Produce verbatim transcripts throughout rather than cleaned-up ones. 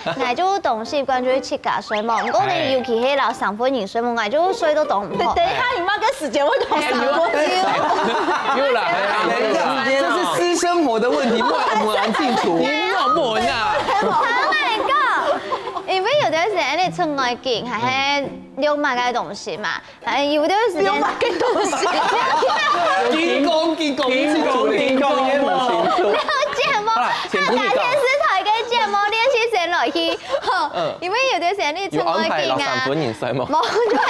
，𠊎就當習慣就係自家睡目，毋過呢，尤其係摎生份人睡目，𠊎就睡到當毋好。等一下，你麼个時間會同生份人？有啦，這是私生活的問題，莫莫安進出。你莫莫啊！Oh my god！因為有段時間你出外景，還係用麼个東西嘛，哎，有段時間用麼个東西？金光金光金光金光，你也不清楚。節目，好啦，前幾日電視台个節目練習生來去，吼，因為有段時間你出外景啊，有安排摎生份人睡目。無，就會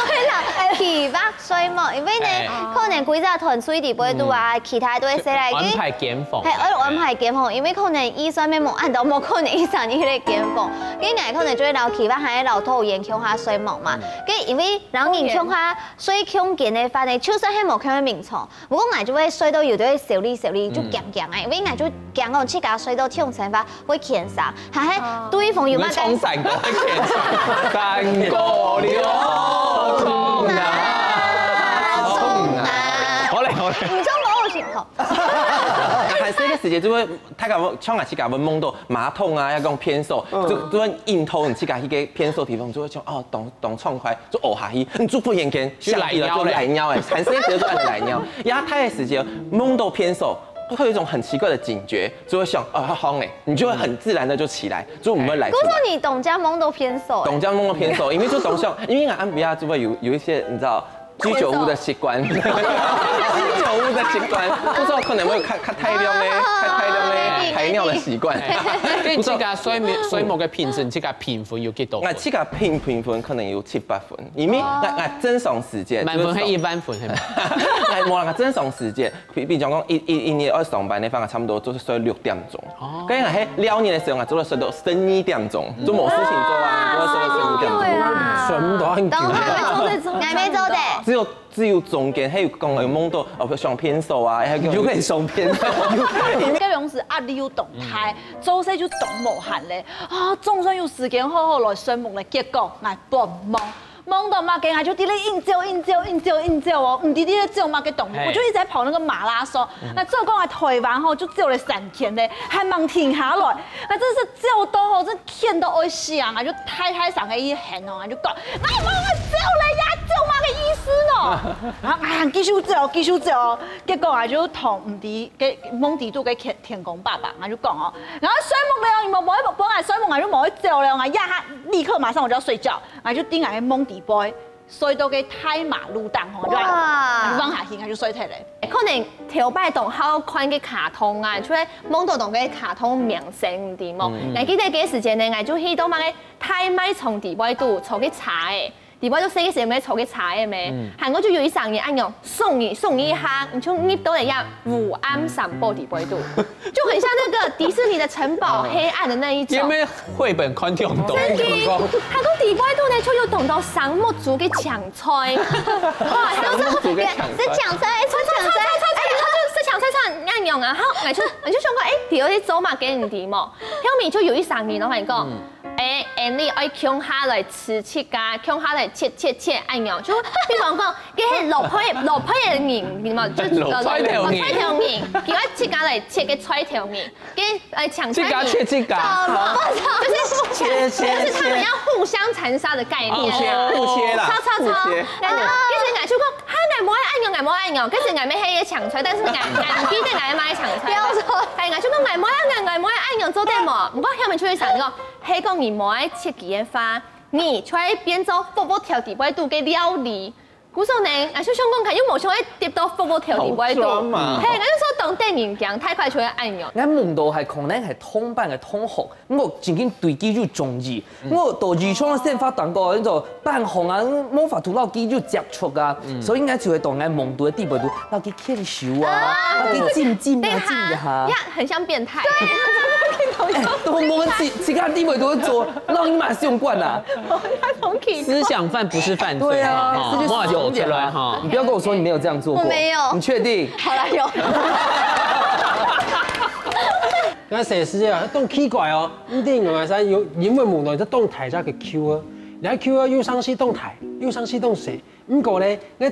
會摎企劃睡目，因為呢，可能規隻團隊底背肚啊，其他都會先來去安排間房，係，愛安排間房，因為可能預算無恁多，無可能一三一个間房，因為𠊎可能就會摎企劃還有摎導演共下睡目嘛，跟因為兩人共下睡共間个話呢，就算係無共个眠床，不過𠊎就會睡到有兜會燒哩燒哩，就驚驚个，因為𠊎就驚講自家睡到共床个話會牽傷，還係對方有麼个你們衝三個，三個六衝啊，衝啊！好嘞好嘞。你就無有情況。還細个時節就會，大家會像𠊎自家會夢到馬桶啊，要用便所，就就會硬拖你自家去个便所地方，就會想哦，當當暢快，就屙下去，你就忽然間想起來就就來尿嘞來尿哎，還細个時節就來尿，壓太的時節夢到便所。會有一種很奇怪的警覺，就會想啊，它好哎，你就會很自然的就起來，就我們會來出來。故所你當正夢到便所欸，當正夢到便所，因為就當像，因為俺比較就會有有一些你知道居酒屋的習慣，居酒屋的習慣，不知道可能會較較大量的、較大量的排尿的習慣。跟自家睡眠睡目个品質，自家評分有幾多分？那自家評評分可能有七八分，因為那那正常時間滿分係一萬分，係嗎？哎，無啦，正常時間，比比如講一一一日愛上班的話，差不多就是睡六點鐘。哦，跟那些撩你的時候啊，做到睡到十二點鐘，就無事情做啊，就會睡到十二點鐘。睡毋到很久。當然做這種，還沒做的。只有只有中間還有講有夢到哦，上便所啊，還有就可以上便所。該種時壓力又當大，做事就當無閒咧。啊，總算有時間好好來睡目咧，結果𠊎發夢，夢到麼个，𠊎就在那硬走硬走硬走硬走哦，毋知在那走麼个東西，嘿我就一直在跑那個馬拉松。那照講啊，台灣吼就走了三天咧，還吂停下來，那真是走到吼，真 譴到愛死啊！𠊎就大大聲个一喊哦，𠊎就講，𠊎無愛走了呀，走麼个意思呢？然後啊，繼續走，繼續走，結果啊就同毋知个夢底肚个天天公伯伯，𠊎就講哦，然後睡目了，你們無愛分𠊎睡目，𠊎就無愛走了，𠊎這下立刻馬上我就要睡覺，𠊎就在𠊎个夢底背。 睡到个大馬路頂吼，就哇放下去，𠊎就睡忒咧。可能頭擺當好看个卡通啊，就會夢到當个卡通明星，你知無？𠊎記得該時間呢，𠊎就去到麼个大賣場底背肚坐个車仔，底背肚細个時節毋係坐个車仔咩？還過就有一儕人恁樣送你送你一下，你就入到了呀烏暗三寶底背肚，就很像那個迪士尼的城堡黑暗的那一種。因為繪本看太多。真的，佢講底背肚呢，就有當多生目珠个青菜，哇，生目珠个青菜，係青菜，青菜，青菜，青菜，青菜，恁樣啊，然後𠊎就𠊎就想講，哎，佢有在做麼个，你知無？後面就有一儕人，我同你講，哎，恁樣愛共下來食自家，共下來切切切，恁樣，就比方講，佢係落配落配个人，你知無？就落配个人落配个人，佢愛自家來切个菜頭人。 跟呃搶自家切自家，就是切切，就是他們要互相殘殺的概念，互切互切啦，超超超，互切。然後其實𠊎就講，哈，𠊎無愛恁樣，𠊎無愛恁樣，可是𠊎乜係搶菜，但是𠊎𠊎毋記得𠊎乜愛搶菜，不要說，哎，𠊎就講𠊎無愛恁樣，𠊎無愛恁樣做得無？毋過後面就會想講，係講你無愛切佢个話，你就會變做佛佛跳底背肚个料理。 故所呢，𠊎就想講，看又無想愛跌到佛佛跳底背肚，好賺嘛嘿，𠊎就說當得人驚，太快就會恁樣。𠊎夢到係可能係同班个同學，𠊎正經對佢有中意，𠊎到日常个生活當中，該種扮紅啊，無法度摎佢有接觸啊，所以𠊎就會到𠊎夢到个底背肚，摎佢牽手啊，摎佢親親啊，親一下。呀，很像變態。哎，都無自自家底背肚做，摎你嘛相關啊。同體思想犯不是犯罪，對啊，哈這就是莫走出來哈。你不要跟我說你沒有這樣做過。我沒有你確定？好啦，有。該細時啊，當奇怪哦，毋知原來係有因為無奈就當大隻个Q啊，你看Q啊又生死當大，又生死當細，毋過呢，該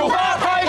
有話